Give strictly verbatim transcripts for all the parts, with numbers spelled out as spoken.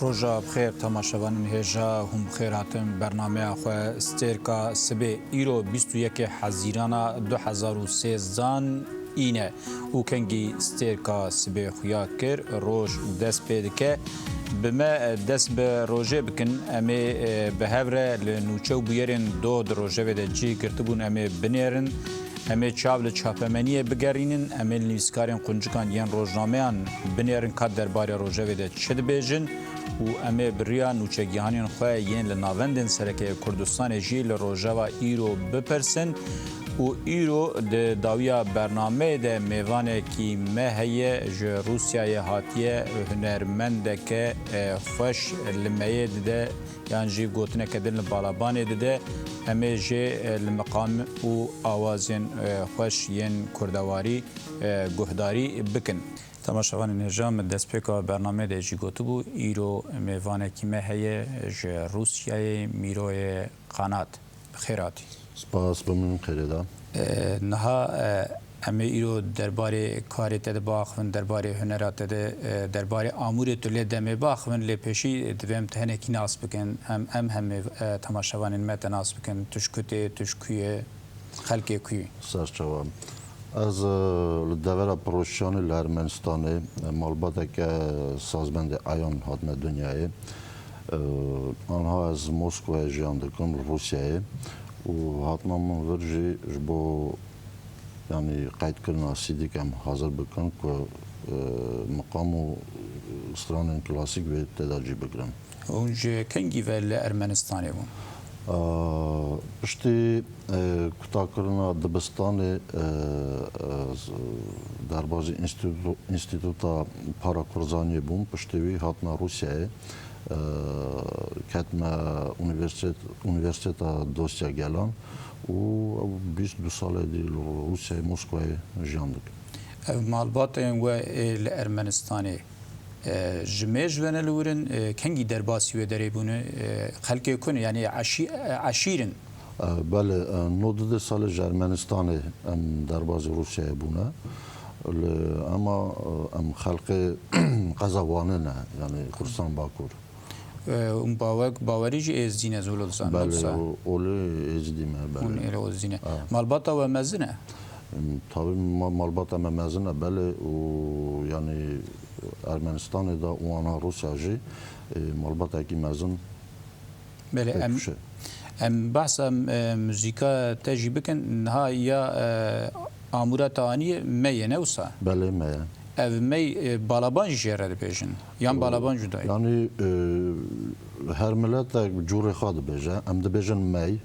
Roja bi xêr, temaşevanên hêja, hûn bi xêr hatin bernameya xwe Stêrka Sibê. Îro bîst û yekê Hezîrana du hezar û sêzdan îne û kengî Stêrka Sibê xuya kir, roj dest pê dike. Bi me dest bi rojê bikin, em ê, e, bi hev re li nûçe û bûyerên do di rojevê de cih girtibûn, em ê binêrin. Em ê çav li çapemeniyê bigerînin, em ê li nivîskarên quncikan yên rojnameyan binêrin ka derbarê rojevê de çi dibêjin û em ê bi riya nûçegihanên xwe yên li navendên sereke yê Kurdistanê jî li rojeva îro bipirsin û îro di dawiya bernameyê de mêvanekî me heye, ji Rûsyayê hatiye, hunermendeke, e, xweş li meyê dide, yan jî gotineke din li balabanê dide, em ê jê, e, li miqam û awazên, e, xweş yên kurdewarî, e, guhdarî bikin. Temaşevanên hêja, min destpêka bernameyê de jî gotibû, îro mêvanekî me heye ji Rûsyayê, Mîroyê Qanat. Bi xêr hatî. Spas, bimînin xêrê de. E, niha, e, em ê îro derbarê karê te de biaxivin, derbarê hunera te de, e, derbarê amûrê tu lê demê biaxivin, lê pêşî divê em te hinekî nas bikin. Em, em hemê, e, temaşevanên me te nas bikin. Tu ji ku tê, tu ji ku yê, xelkê ku yî? Serçawa. Ez, e, li devera Piroşiyanê li Ermenistanê, e, malbateke sazbendê Eyan hatime dinyayê. E, anha ez Moskwayê jiyan dikim, li Rûsyayê. Û hatina min vir jî ji bo, yanî, qeydkirina sîdîk em hazir bikin ku, e, miqam û stranên klasîk wê tê de cî bigrin. Hûn ji kengî ve li Ermenistanê bûn? A, piştî, e, kutakirina dibistanê, e, e, z-, derbazî înstîtu-, Înstîtuta Para Kurzaniyê bûm. Piştî wî hatina Rûsyayê, e, ketime unîversîtet-, Unîversîteta Dosya Gelan û ew bîst du salê dî li Rûsyayê, Moskwayê jiyan dikim. Ev malbatên we ê li Ermenistanê, e, ji mêj ve ne li wir in, e, kengî derbasî wê derê bûne, e, xelkê ku ne, yanî eşî-, e, eşîr in? E, belê, e, nod û du salê ji Ermenistanê em derbazî Rûsyayê bûne. Li, ema, e, em xelkê qeza Wanê ne, yanî Kurdistan Bakur. E, hûn bawek, bawerî jî êzdî ne, ez wilo dizanim, Belê, wisa? O-, olê êzdî me, belê. Hûn êlê êzdî ne. Ha. Malbata we mezin e? Em, tabî ma-, malbata me mezin e, belê, û, yanî, Ermenistanê de û ana Rûsya jî, e, malbatekî mezin Belê, pêk em, dişe. Em behsa, e, muzîka te jî bikin, niha ya, e, amûra te anî mey e, ne wisa? Belê, mey e. Ev mey, e, balaban jî jê re dibêjin? Yan balaban jî dayê? Yanî, e, her miletek cûrê xwe dibêje. Em dibêjin mey.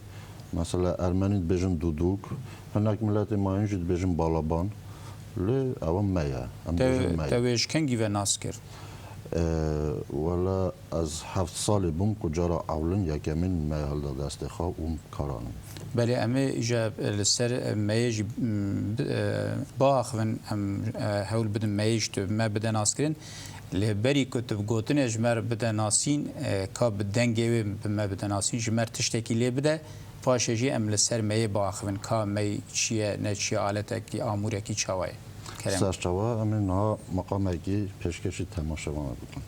Mesela ermenî dibêjin duduk. Hinek miletê mayîn jî dibêjin balaban. Lê ew mey e. Em Te, dibêjin mey. Te wê ji kengî ve nas kir? E, wela ez heft salê bûm ku cara ewlin yekemîn mey hilda destê xwe û kar anim. Belê, em ê îja li ser meyê jî, m, bi, e, biaxivin, em, e, hewl bidin meyê jî tu me bide naskirin. Lê berî ku tu bi gotinê ji me re bide nasîn, e, ka bi dengê wê bi me bide nasîn, ji me re tiştekî lê bide, paşê jî em li ser meyê biaxivin, ka mey çi ye, ne çi ye, aletekî, amûrekî çawa ye. Kerem. Serçawa, em ê niha meqamekî pêşkêşî temaşevanan bikin.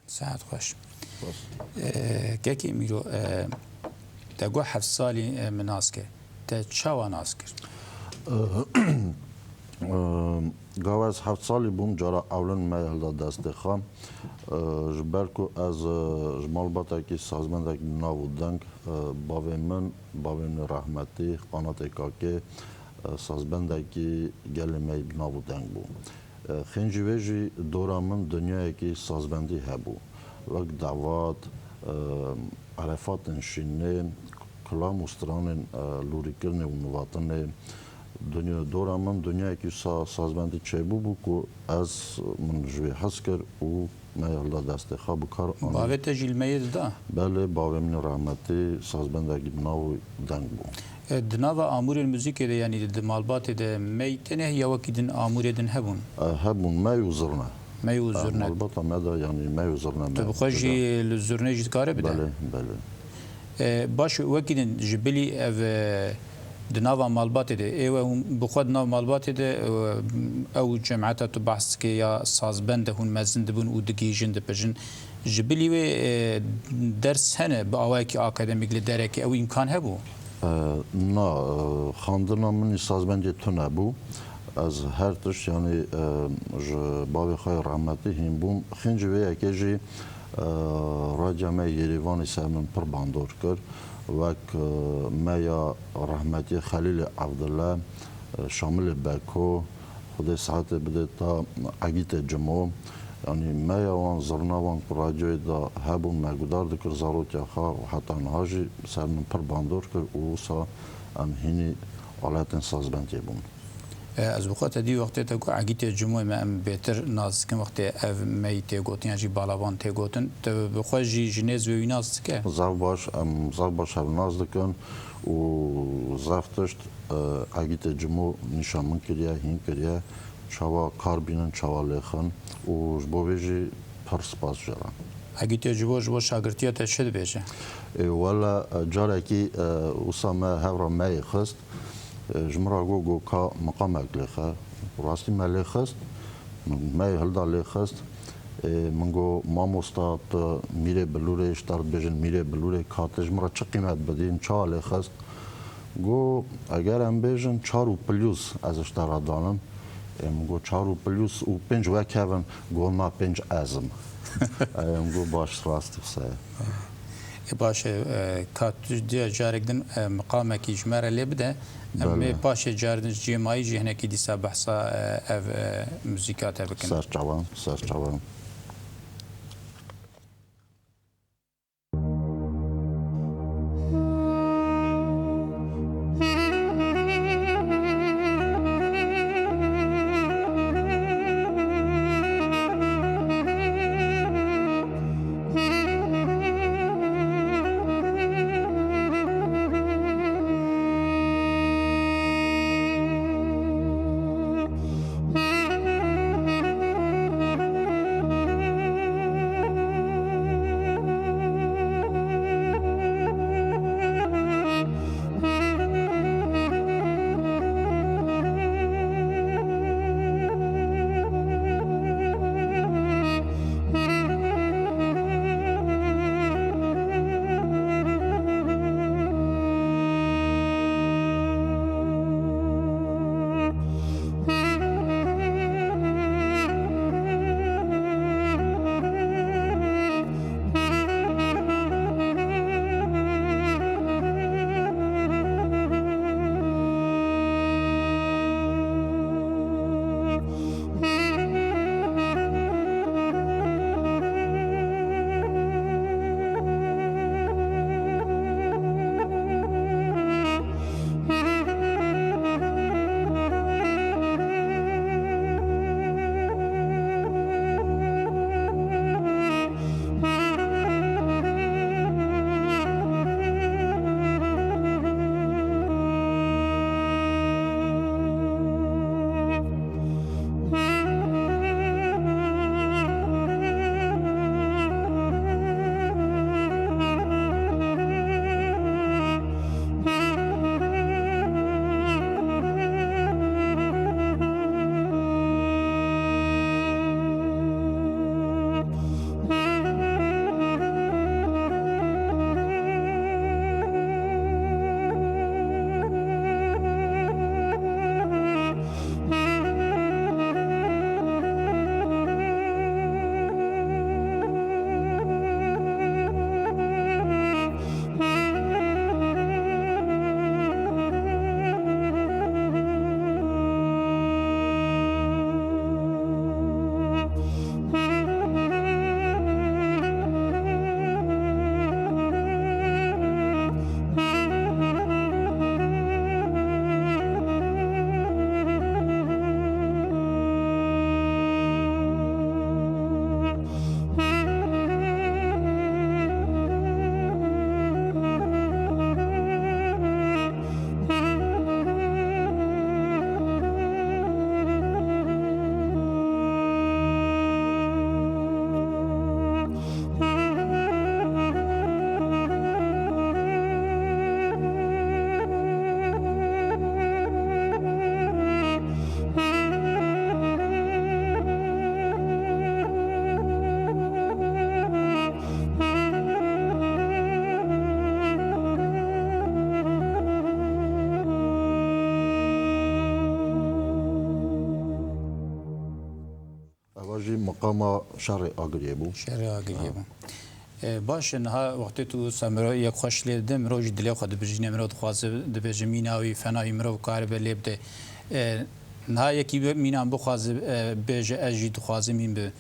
Saet xweş. Ee, Kekê Mîro, e, te got heft salî, e, min nas kir. Te çawa nas kir? Gava ez heft salî bûm, cara ewlin me hilda destê xwe. Ji ber ku ez, e, ji malbatekî sazbendekî bi nav û deng, e, bavê min, bavê min rehmetî, Qanatê Kakê, e, sazbendekî gelê me yî bi nav û deng bû. E, xêncî wê jî dora min dinyayekî sazbendî hebû. Wek davat, e, erefatên şînê, kilam û stranên, e, lûrîkirinê û nivatinê. Dinya, dora min dinyayekî sa-, sazbendî çêbûbû ku ez, min ji wê hez kir û me hilda destê xwe bi kar anî. Bavê te jî li me yê dida? Belê, bavê min rehmetî sazbendekî bi nav û deng bû. E, di nava amûrên muzîkê de, yanî di malbatê de mey tenê ya wekî din amûrê din hebûn? E, hebûn, mey û zirne. Mey û E, zirne. Malbata me de, yanî mey û zirne me Tu bi xwe jî dida. Li zirnê jî dikare bide? Belê, belê. E, baş, wekî din ji bilî ev, e, di nava malbatê de, ê we hûn bi xwe di nav malbatê de, e, ew cemeta tu behs dikê ya sazbend de hûn mezin dibûn û digihîjin, dipejin. Ji bilî wê, e, ders hene bi awayekî akademîk li derekê ew îmkan hebû? E, na, e, xwendina min î sazbendê tune bû. Ez her tişt, yanî, e, ji bavê xwe yê rehmetî hîn bûm. Xêncî vê yekê jî, e, radya me Yerêvanî ser min pir bandor kir. Wek, e, me ya rehmetî Xelîlê Evdile, e, Şamilê Beko, Xwedê sihetê bide ta Egîtê Cimo. Yanî me ya wan, zirna wan ku radyoyê de hebûn, me guhdar dikir zarotiya xwe û heta niha jî ser min pir bandor kir û wisa em hînî aletên sazbendiyê bûn. E, ez bi xwe te dî wextê te ku Egîtê Cimoyê me em bêtir nas dikin, wextê ev mey tê gotin yan jî balaban tê gotin, tu bi xwe jî ji nêz wê wî nas dike? Zaf baş, em zaf baş hev nas dikin û zaf tişt, e, Egîtê Cimo nîşan min kiriye, hîn kiriye, çawa kar bînin, çawa lêxin û ji bo vê jî pir spas ji re. Egîtê Cimo ji bo şagirtiya te çi dibêje? Ê, wele, e, carekî, e, wisa me hev re meyê xist. E, ji min re got, got, ka miqamek lêxe. Rastî me lê xist. Min meyê hilda lê xist. E, min got, mamosta, tu mîrê bilûrê, ji te re dibêjin mîrê bilûrê, ka tu ji min re çi qîmet bidîn, çawa lê xist? Got, eger em bêjin çar û pilyûz ez ji te re danim. E, min got, çar û pilyûz û pênc wek hev in? Got, na, pênc ez im. E, min got, baş, rast wisa ye. E, baş e, e, ka tu diya carek din, e, miqamekî ji me re lê bide. Em Belê. Ê paşê car din ji cihê mayî jî hinekî dîsa behsa, e, ev, e, muzîka te bikin. Ser çavan, ser çavan. Ama şerê Agiriyê bû. Şerê Agiriyê bû. E, baş e, niha wextê tu wisa mirov yek xweş lê dide, mirov jî dilê xwe dibijîne, mirov dixwaze dibêje mîna wî, fena wî mirov karibe lê bide. E, niha yekî bi-, mînan bixwaze, e, bêje ez jî dixwazim mîn bi.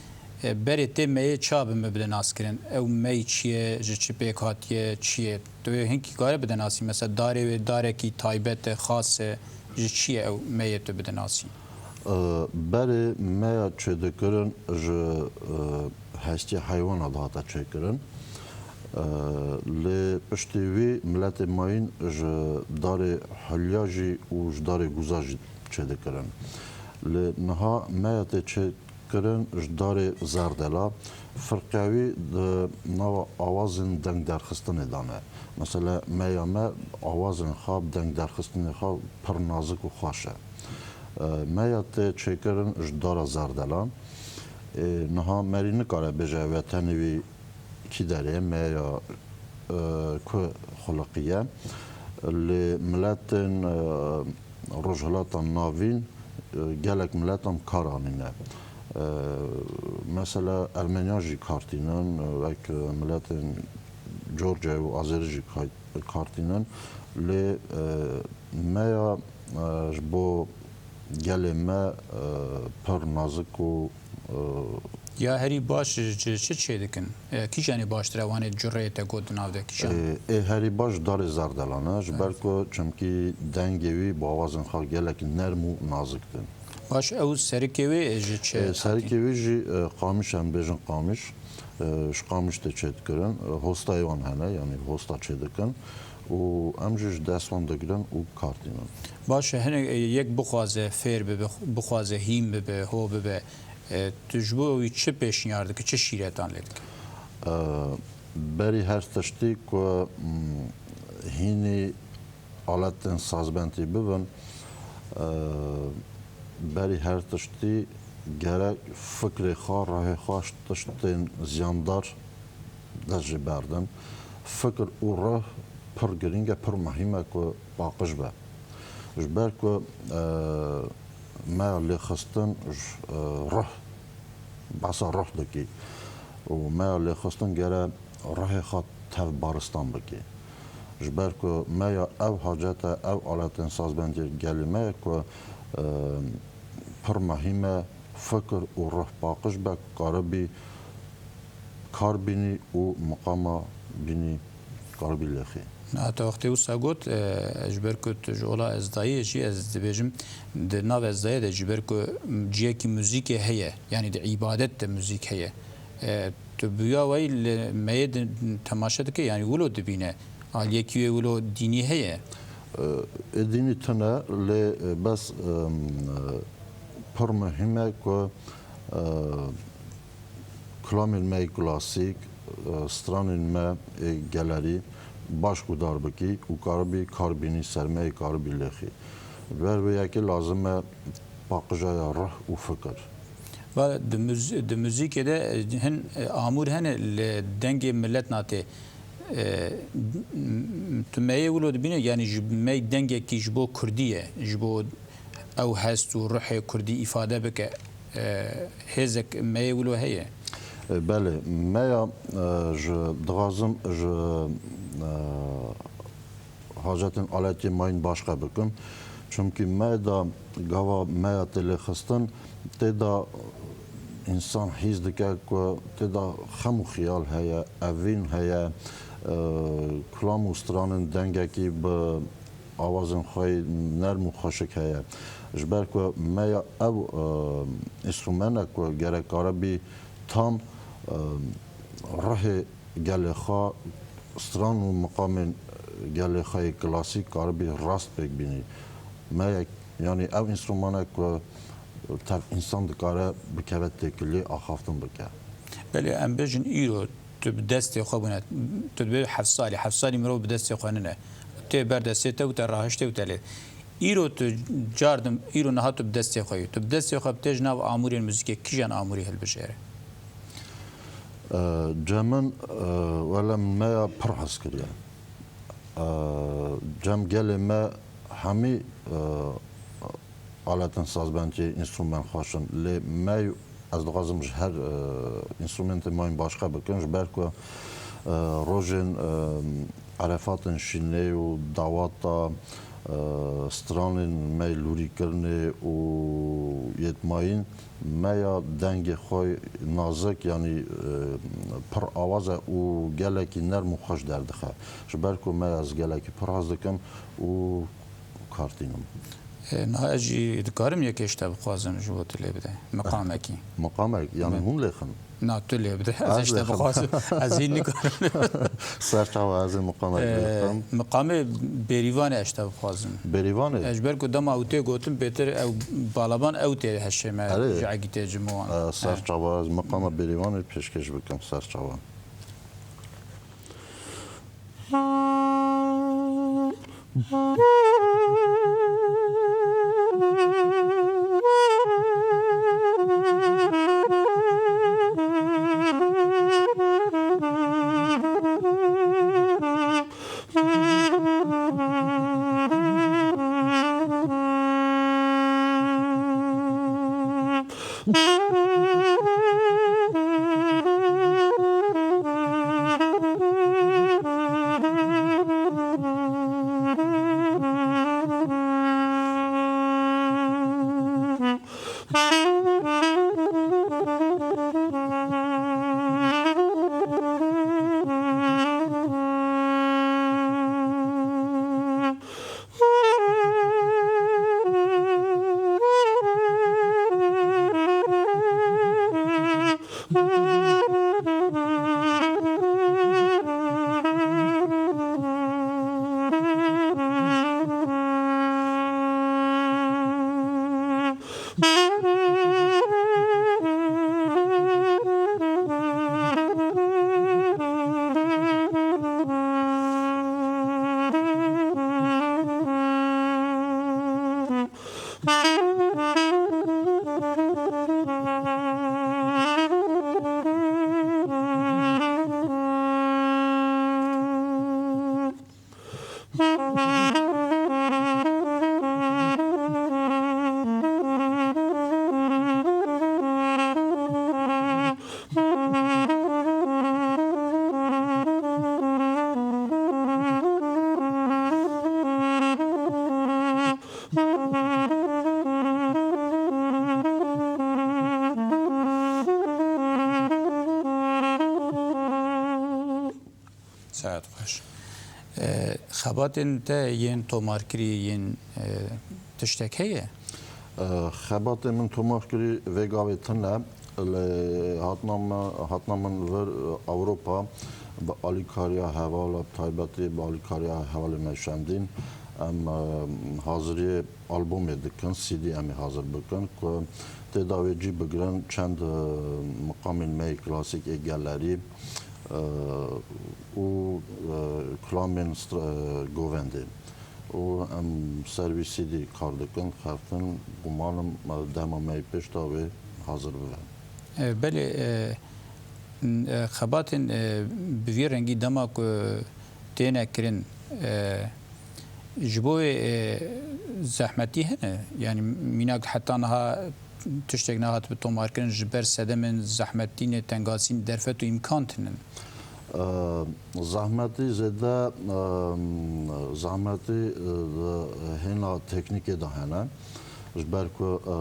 E, berê tê meyê ça bi me bide naskirin? Ew mey çi ye, ji çi pêk hatiye, çi ye? Tu yê hinkî kare bide nasî, mesela darê wê darekî taybet e, xas e, ji çi ye ew meyê tu bide nasî? E, berê meya çêdikirin ji, e, hestiyê heywana dihate çêkirin. E, lê piştî wî miletê mayîn ji darê hilya jî û ji darê guza jî çêdikirin. Lê niha meya tê çê kirin ji darê zerdela. Firqeya wî di nava awazên dengderxistinê de ne. Mesela meya me awazên xwe, dengderxistinê xwe pir nazik û xweş e. E, meya tê çêkirin ji dara zerdela. E, niha merî nikare bêje ev e tenê wî kî derê ye, meya, e, ku xuliqiye. Lê miletên, e, Rojhilata Navîn, e, gelek miletan kar anîne. E, mesela Ermeniyan jî kar tînin, e, wek miletên Corce û Azerî jî kay-, kar tînin. Lê, e, meya, e, ji bo gelê me, e, pir nazik û, e, Ya herî baş ji çi çêdikin? E, kîjanê baştir e, wanê cureyê te got di nav de, kîjan? E, ê herî baş darê zerdelan e, ji ber ku çimkî dengê wî bi awazên xwe gelekî nerm û nazik din. Baş, ew serikê wê ji çi E, serikê hatî? Wî jî, e, qamiş, em bêjin qamiş. E, ji qamiş tê çêdikirin. E, hostayê wan hene, yanî hosta çêdikin. Û em jî ji dest wan digirin û kar tînin. Baş e, hinek, e, yek bixwaze fêr bibe, bixwaze hîn bibe, ho bibe, e, tu ji bo wî çi pêşniyar dike, çi şîretan lê dike? E, berî her tiştî ku, mm, hînî aletên sazbendî bibin, e, berî her tiştî gerek fikrê xwe, rehê xwe ji tiştên ziyandar dest jê berdin. Fikir û rih pir girîng e, pir muhîm e ku paqij be. Ji ber ku, e, me lêxistin ji, e, rih, behsa rih dikî û me lêxistin gere rihê xwe tev baristan bikî. Ji ber ku me ya ev hacet e, ev aletên sazbendiyê gelê me ye ku, e, pir muhîm e fikir û rih paqij be, karibî kar bînî û miqama bînî karibî lêxî. Na te wextê wisa got, e, ji ber ku tu ji ola ezdayiyê jî, ez dibêjim, di nav ezdayê de ji ber ku ciyekî muzîkê heye, yanî di îbadet de muzîk heye. E, tu bi wî awayî li meyê di temaşe dike, yanî wilo dibîne, aliyekî wê wilo dînî heye? E, ê dînî tune, lê, e, bes, e, pir muhîm e ku, e, Kilamên me yê klasîk, e, stranên me yê gelerî baş guhdar bikî û karibî kar bînî ser me yê karibî lêxî. Ji ber vê yekê lazim e paqijaya rih û fikir. Va di muz-, di muzîkê de, e, hin, e, amûr hene li dengê milet natê. E, tu meyê wilo dibîne, yanî ji me dengekî ji bo kurdî ye, ji bo ew hest û ruhê kurdî îfade bike. E, hêzek meyê wilo heye? E, belê, me ya, e, ji, dixwazim ji, e, hacetên aletiyê mayîn başqe bikim. Çimkî me da gava me ya tê lêxistin, tê da însan hîs dike ku tê da xem û xiyal heye, evîn heye, e, kilam û stranên dengekî bi awazên xwe yê nerm û xweşik heye. Ji ber ku me ya ew, e, înstrumen e ku gerek karibî tam, e, rihê gelê xwe, stran û miqamên gelê xwe yê klasîk karibî rast pêk bînî. Me yek, yanî ew înstrumen e ku tev însan dikare bikeve têkiliyê, axaftin bike. Belê, em bêjin îro tu bi destê xwe bûne, tu dibê heft salî, heft salî mirov bi destê xwe nine. Tê ber destê te û te rahiştê û te lê. Îro tu cardim, îro niha tu bi destê xwe yî. Tu bi destê xwe bi tê ji nav amûrên muzîkê kîjan amûrî hilbijêre? E, cem min, e, wele min me ya pir hez kiriye. E, cem gelê me hemî, e, aletên sazbendiyê, înstrumen xweş in. Lê me Ez dixwazim ji her, e, înstrumentê mayîn başqa bikim, ji ber ku, e, rojên, e, Erefatên Şînê û dawata, e, stranên me yê lûrîkirinê û yêt mayîn me ya dengê xwe nazik, yanî, e, pir awaz e û gelekî nerm û xweş derdixe. Ji ber ku me ya ez gelekî pir hez dikim û kar tînim. E, niha ez jî dikarim yekê ji te bixwazim ji bo tu lê bide. Miqamekî. Miqamek, yanî hûn lêxin? Na, tu lê bide. Ez ji te bixwazim. Ez hîn nikarim lê bidim. Ser çawa, ez ê miqamek lêxim. Miqamê Bêrîvanê ez ji te bixwazim. Bêrîvanê? E, ji ber ku dema ew tê gotin, bêtir ew balaban ew tê heşê me, erê, ji egîtê cimowan. E, ser çawa, ez miqama Bêrîvanê pêşkêş bikim, ser çawa. Saet xweş. E, xebatên te yên tomarkirî yên, e, tiştek heye? E, xebatên min tomarkirî vê gavê tune. Lê hatina me, hatina min vir, e, Ewropa bi alîkariya hevala, bi taybetî bi alîkariya hevalê me Şemdîn, em, e, haziriyê albomê dikin, C D em ê hazir bikin ku tê de wê cî bigirin çend, e, miqamên me yê klasîk ê gelerî, e, û, e, kilamên stra-, e, govendê. Û em ser wî C D kar dikin, xeftin, gumanim, e, dema me yê pêş de wê hazir bibe. E, belê, e, n-, e, xebatên, e, bi vî rengî dema ku têne kirin, e, ji bo wê, e, zehmetî hene? Yanî mînak heta niha tiştek nehat bi tomarkirin ji ber sedemên zehmetînê, tengasîn, derfet û îmkan tinin. E, zehmetî zêde, e, zehmetî, e, di hêna teknîkê de hene. Ji ber ku, e,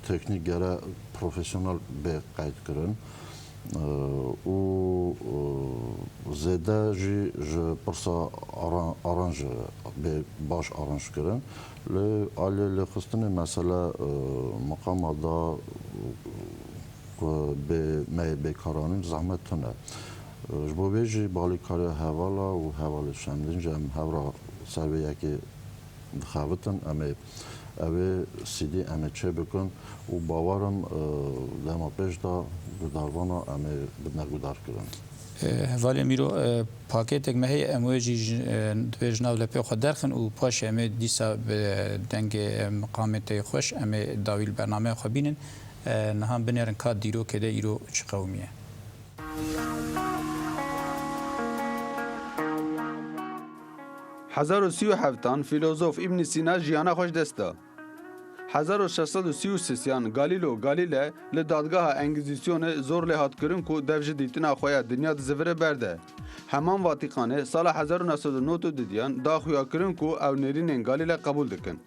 teknîk gere profesyonel bê qeydkirin. E, û, e, zêde jî ji pirsa aran-, aranj bê baş aranj kirin. Lê aliyê lêxistinê mesele, e, miqama da, e, ku bê, me yê bêkaranîn zehmet tune. E, ji bo vê jî bi alîkariya hevala û hevalê Şemdîn jî em hevra ser vê yekê dixebitin, em ê ev ê C D em ê çêbikin û bawer im, e, dema pêş de guhdarvana em ê bidine guhdarkirin. E, hevalê Mîro, e, pakêtek me heye, em wê jî ji, e, divê ji nav lepê xwe derxin û paşê em ê dîsa bi dengê, e, miqamê te yê xweş em ê dawî li bernameya xwe bînin. E, niha binêrin ka dîrokê de îro çi qewimiye. Hezar û sî û heftan fîlozof Îbn Sîna jiyana xwe ji dest da. Hezar û şeş sed û sî û sê siyan Galîlo Galîle li dadgeha Engîzîsyonê zor lê hat kirin ku dev ji dîtina xwe ya dinya dizivire berde. Heman Vatîkanê sala hezar û neh sed û nod û dudiyan da xuya kirin ku ew nêrînên Galîle qebûl dikin.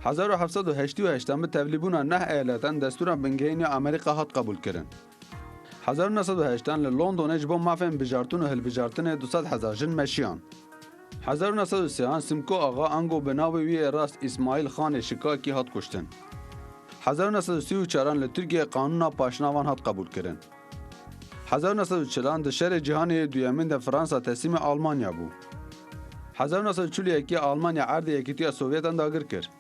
Hezar û heft sed û heştê û heştan bi tevlîbûna neh eyaletan destûra bingehîn ya Amerîka hat qebûlkirin. Hezar û neh sed û heştan li Londonê ji bo mafên bijartin û hilbijartinê du sed hezar jin meşiyan. Hezar û neh sed û sêyan Simko Axa ango bi navê wî yê rast Îsmaîl Xanê Şikakî hat kuştin. Hezar û neh sed û sî û çaran li Tirkiyeyê qanûna paşnavan hat qebûlkirin. Hezar û neh sed û çaran di Şerê Cîhanê yê Duyemîn de Fransa teslîmê Almanya bû. Hezar û neh sed û çil û yekê Almanya erdê Yekîtiya Sovyetan dagir kir.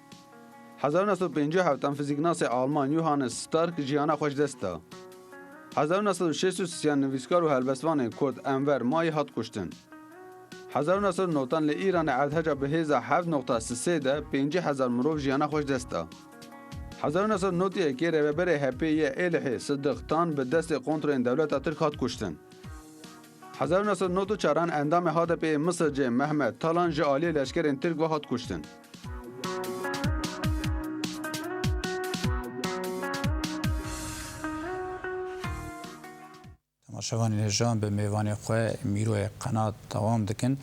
Hezar û neh sed û pêncî û heftan fizîknasê Alman Johannes Stark jiyana xwe ji dest da. Hezar û neh sed û şêst û sêyan nivîskar û helbestvanê Kurd Enver Mayî hat kuştin. Hezar û neh sed û newtan li Îranê erdheca bi hêza heft noqta sisê de pêncî hezar mirov jiyana xwe ji dest da. Hezar û neh sed û nod û yekê rêveberê H P yê Êlihê Sidiq Tan bi destê kontrolên dewleta Tirk hat kuştin. Hezar û neh sed û nod û çaran endamê H D P'ê Misircê Mehmet Talan ji aliyê leşkerên Tirk ve hat kuştin. Temaşevanên hêja, bi mêvanê xwe Mîroyê Qenat dewam dikin.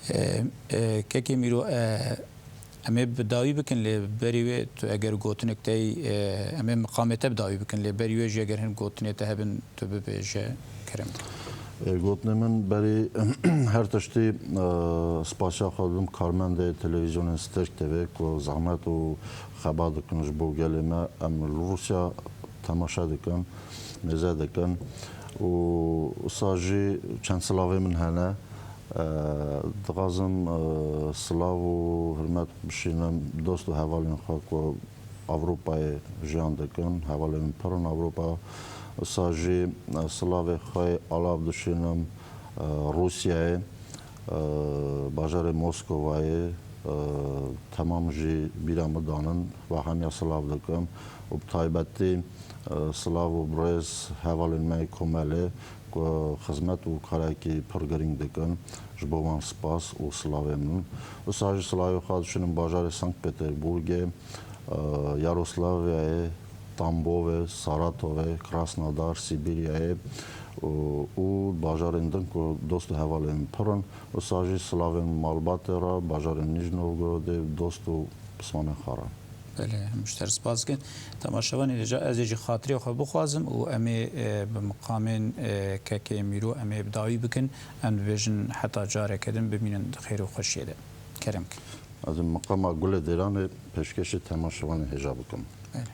E, e, kekê Mîro, e, em ê bi dawî bikin, lê berî wê tu eger gotinek te, e, em ê miqamê te bi dawî bikin, lê berî wê jî eger hin gotinê te hebin, tu bibêje, kerem. E, gotinê min berî her tiştî, e, spasiya xwe didim karmendê televîzyonên Sterk T V ku zehmet û xebat dikin ji bo gelê me. Em li Rûsya temaşe dikin, mêze dikin û wisa jî çend silavê min hene. E, dixwazim, e, silav û hurmet bişînim dost û hevalên xwe ku Ewropayê jiyan dikin, hevalên min pir in Ewropa. Wisa jî, e, silavê xwe yê alav dişînim, e, Rûsyayê, e, bajarê Moskovayê, e, temam jî bîra min danin, va hemiya silav dikim û bi taybetî, e, silav û birêz hevalên me yê komelê ku xizmet û karekî pir girîng dikin, ji bo wan spas û silavê min. Wisa jî silavê xwe dişînim bajarê Sankt Peterburgê, e, Yaroslavliyayê, Tambovê, Saratovê, Krasnodar, Sîbîryayê û, û bajarên din ku dost û hevalên min pir in. Wisa jî silavên malbatê re, bajarên Nîj Novgorodê, dost û pismanên xwe re. Belê, em ji te re spas dikin. Temaşevanê hêja, ez ê jî xatirê xwe bixwazim û em ê, e, bi miqamên, e, kekê Mîro em ê bi dawî bikin. Em dibêjin heta careke din bimînin di xêr û xweşiyê de. Kerem kin. Ez ê miqama Gulê Dêranê pêşkêşî temaşevanê hêja bikim. Belê.